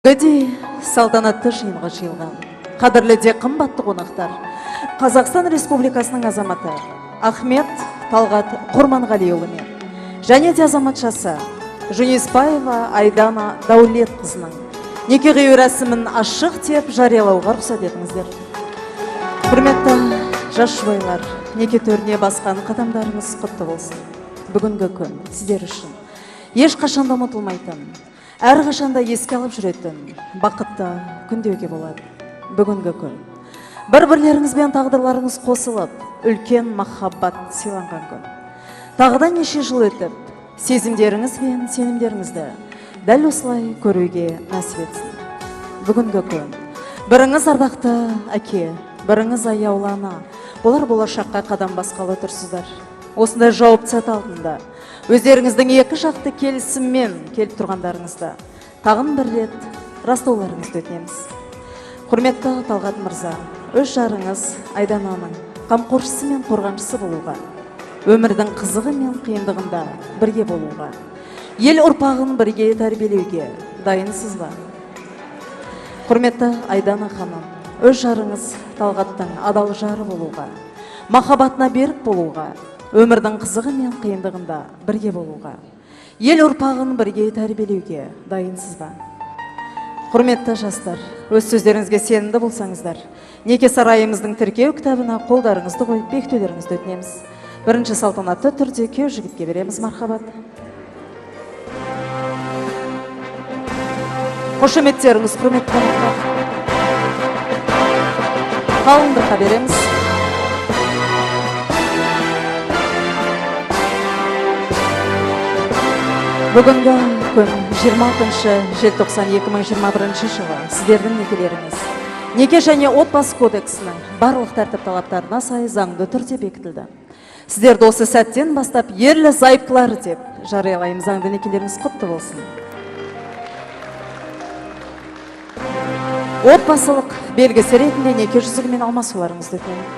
Бүгінде салтанатты жиынға жиылған қадірлі де қымбатты қонақтар, Қазақстан Республикасының азаматы Ахмет Талғат Құрманғалиұлы мен және де азаматшасы Жүнісбаева Айдана Дәулетқызының неке қию рәсімін ашық деп жариялауға рұқсат етіңіздер. Құрметті жас жұбайлар, неке төріне басқан қадамдарыңыз құтты болсын. Бүгінгі күн сіздер үшін ешқашан да ұмытылмайтын, әрқашанда еске алып жүретін бақытты күн деуге болады. Бүгінгі күн бір-бірлеріңізбен тағдырларыңыз қосылып, үлкен махаббат сыйланған күн. Тағы да неше жыл өтіп, сезімдеріңіз бен сенімдеріңізді дәл осылай көруге нәсіп етсін. Бүгінгі күн біріңіз ардақты әке, біріңіз аяулы ана, олар болашаққа қадам басқалы тұрсыздар. Осындай жауапты сәт алдында өздеріңіздің екі жақты келісіммен келіп тұрғандарыңызды тағын бір рет растауларыңызды өтінеміз. Құрметті Талғат мырза, өз жарыңыз Айдананың қамқоршысы мен қорғаншысы болуға, өмірдің қызығы мен қиындығында бірге болуға, ел ұрпағын бірге тәрбиелеуге дайынсыз ба? Құрметті Айдана ханым, өз жарыңыз Талғаттың адал жары болуға, махаббатына берік болуға, өмірдің қызығы мен қиындығында бірге болуға, ел ұрпағын бірге тәрбиелеуге дайынсыз ба? Құрметті жастар, өз сөздеріңізге сенімді болсаңыздар, неке сарайымыздың тіркеу кітабына қолдарыңызды қойып бекітулеріңізді өтінеміз. Бірінші салтанатты түрде күйеу жігітке береміз мархабат. Қошеметтеріңіз, құрметті қонақтар. Қалыңдыққа береміз. Бүгінгі күн 26 желтоқсан 2021 жылы сіздердің некелеріңіз Неке және отбасы кодексінің барлық тәртіп талаптарына сай заңды түрде бекітілді. Сіздерді осы сәттен бастап ерлі зайыптылар деп жариялаймын. Заңды некелеріңіз құтты болсын. Отбасылық белгісі ретінде неке жүзігімен алмасуларыңызды өтінемін.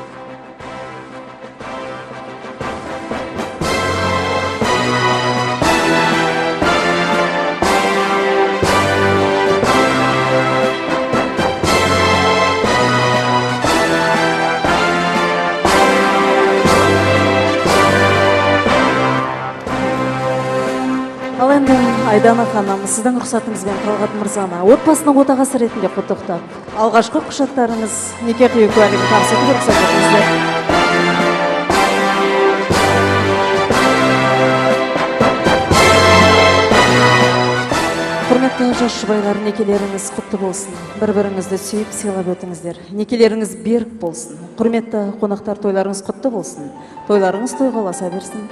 Ал енді Айдана ханым, сіздің рұқсатыңызбен Талғат мырзаны отбасының отағасы ретінде құттықтап, алғашқы құжаттарыңыз неке қию куәлігін табыс етуге рұқсат етіңіздер. Құрметті жас жұбайлар, некелеріңіз құтты болсын. Бір-біріңізді сүйіп, сыйлап өтіңіздер. Некелеріңіз берік болсын. Құрметті қонақтар, тойларыңыз құтты болсын. Тойларыңыз тойға ұласа берсін.